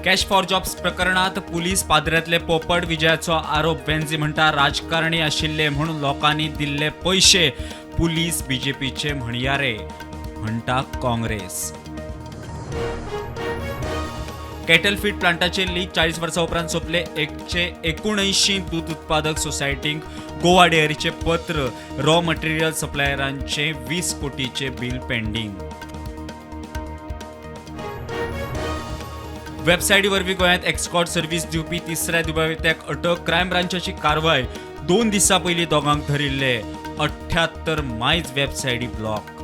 Cash for jobs प्रकरणात police पादऱ्यांतले पोपट विजयाचो आरोप. वेन्झी म्हणटा राजकारणी आशिल्ले म्हूण लोकांनी दिल्ले पयशे पुलीस बीजेपीचे म्हणयारे, म्हणटा काँग्रेस. कॅटल फीड प्लांटाचे लीज 40 वर्सां उपरांत सोंपले. 179 दूद उत्पादक सोसायटींक गोवा डेअरीचे पत्र. रॉ मटेरियल सप्लायरांचे 20 कोटीचे बिल पेंडींग. वेबसायटी वरवीं गोंयांत एक्सकॉर्ट सर्व्हिस दिवपी तिसऱ्या दुबावित्याक अटक. क्रायम ब्रांचाची कारवाय. 2 दिसां पयलीं दोगांक धरिल्ले. 78 मायज वेबसायटी ब्लॉक.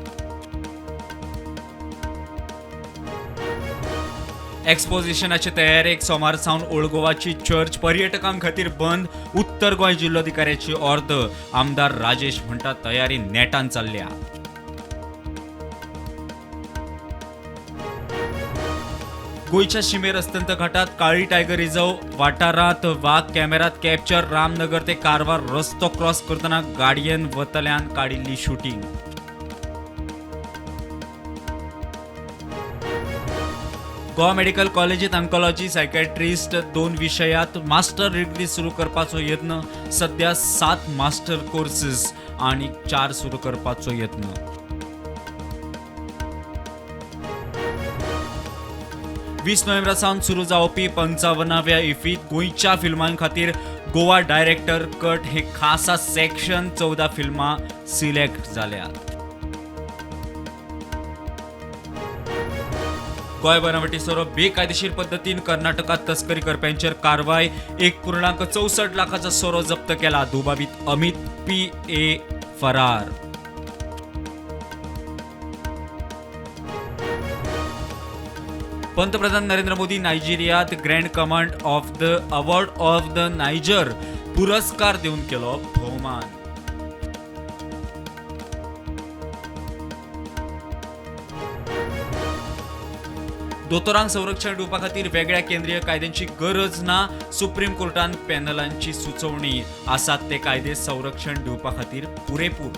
एक्सपोजिशनाचे तयारेक सोमार सावन ओल्ड गोवाची चर्च पर्यटकां खातीर बंद. उत्तर गोंय जिल्लोधिकाऱ्याची ऑर्द. आमदार राजेश म्हणटा तयारी नेटान चल्ल्या. गोंयच्या शिमेर अस्तंत घाटात काळी टायगर रिझर्व वाठारांत वाग कॅमेरात कॅप्चर. रामनगर ते कारवार रस्तो क्रॉस करतना गाडयेन वतल्यान काडिल्ली शुटींग. गोवा मेडिकल कॉलेजीत ऑन्कोलॉजी, सायकॅट्रिस्ट 2 विशयात मास्टर डिग्री सुरू करपाचो यत्न. सध्या 7 मास्टर कोर्सेस आनी 4 सुरू करपाचो यत्न. 20 नोव्हेंबरा सावन सुरू जावपी 55व्या इफीत गोंयच्या फिल्मां खातीर गोवा डायरेक्टर कट हे खासा सेक्शन. 14 फिल्मां सिलेक्ट जाल्यात. गोंय बनावटी सोरो बेकायदेशीर पद्दतीन कर्नाटकात तस्करी करप्यांचेर कारवाय. 1.64 लाखाचो सोरो जप्त केला. दुबावीत अमित पी ए फरार. पंतप्रधान Narendra Modi नायजेरियात grand command of the award of the Niger पुरस्कार दिवन केलो भोवमान. दोतोरांक संरक्षण दिवपा खातीर वेगळ्या केंद्रीय कायद्यांची गरज ना. सुप्रीम कोर्टान पॅनलांची सुचोवणी. आसात ते कायदे संरक्षण दिवपा खातीर पुरेपूर.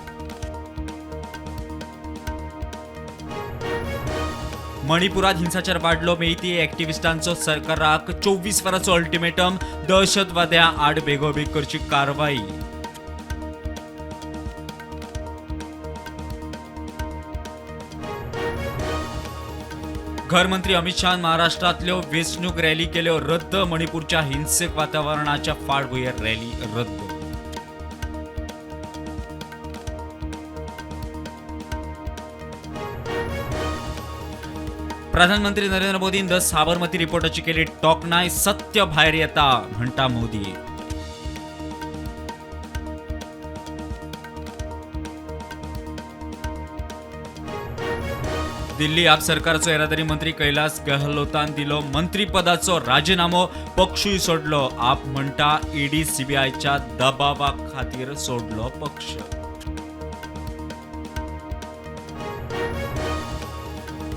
मणिपुरात हिंसाचार वाडलो. मेईती ॲक्टिव्हिस्टांचो सरकाराक 24 वरांचो अल्टिमेटम. दहशतवाद्यां आड बेगोबेग करची कारवाई. घरमंत्री अमित शहान महाराष्ट्रातल्यो वेंचणूक रॅली केल्यो रद्द. मणिपूरच्या हिंसक वातावरणाच्या फाटभुंयेर रॅली रद्द. प्रधानमंत्री नरेंद्र मोदीन the Sabarmati रिपोर्टाची केली टोखणाय. सत्य भायर येता म्हणटा मोदी. दिल्ली आप सरकारचो येरादारी मंत्री कैलास गहलोतान दिलो मंत्रीपदाचो राजीनामो. पक्षूय सोडलो. आप म्हणटा ईडी सीबीआयच्या दबावा खातीर सोडलो पक्ष.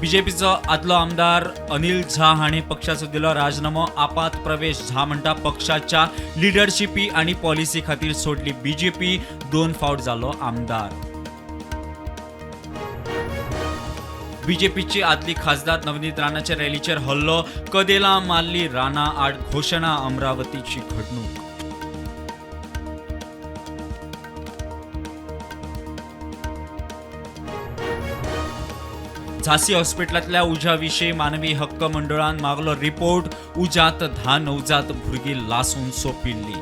बीजेपीचो आदलो आमदार अनिल झा हांणी पक्षाचो दिलो राजीनामो. आपात प्रवेश. झा म्हणटा पक्षाच्या लिडरशिपी आनी पॉलिसी खातीर सोडली बीजेपी. 2 फावट जालो आमदार. बीजेपीची आदली खासदार नवनीत राणाच्या रॅलीचेर हल्लो. कदेलां मारली. राणा आड घोशणा. अमरावतीची घडणूक. झांसी हॉस्पिटलांतल्या उज्या विशीं मानवी हक्क मंडळान मागलो रिपोर्ट. उज्यांत 10 नवजात भुरगीं लासून सोंपिल्ली.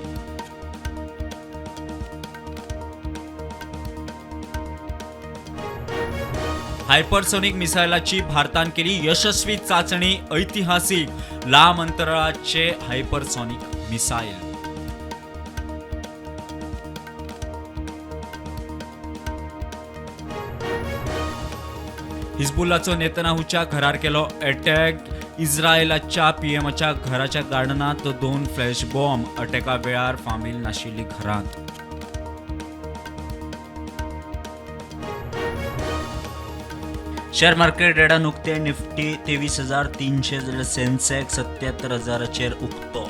हायपरसोनिक मिसायलाची भारतान केली यशस्वी चाचणी. ऐतिहासिक लांब अंतराळाचे हायपरसोनिक मिसायल. हिजबुल्लाचो नेतन्याहूच्या घरार केलो अटॅक. इस्रायलाच्या पीएमाच्या घराच्या गार्डनांत 2 फ्लॅश बॉम्ब. अटॅका वेळार फामील नाशिल्ली घरांत. शेअर मार्केट रेडान उक्ते. निफ्टी 23,300 जाल्यार सेन्सेक्स 77,000चेर उक्तो.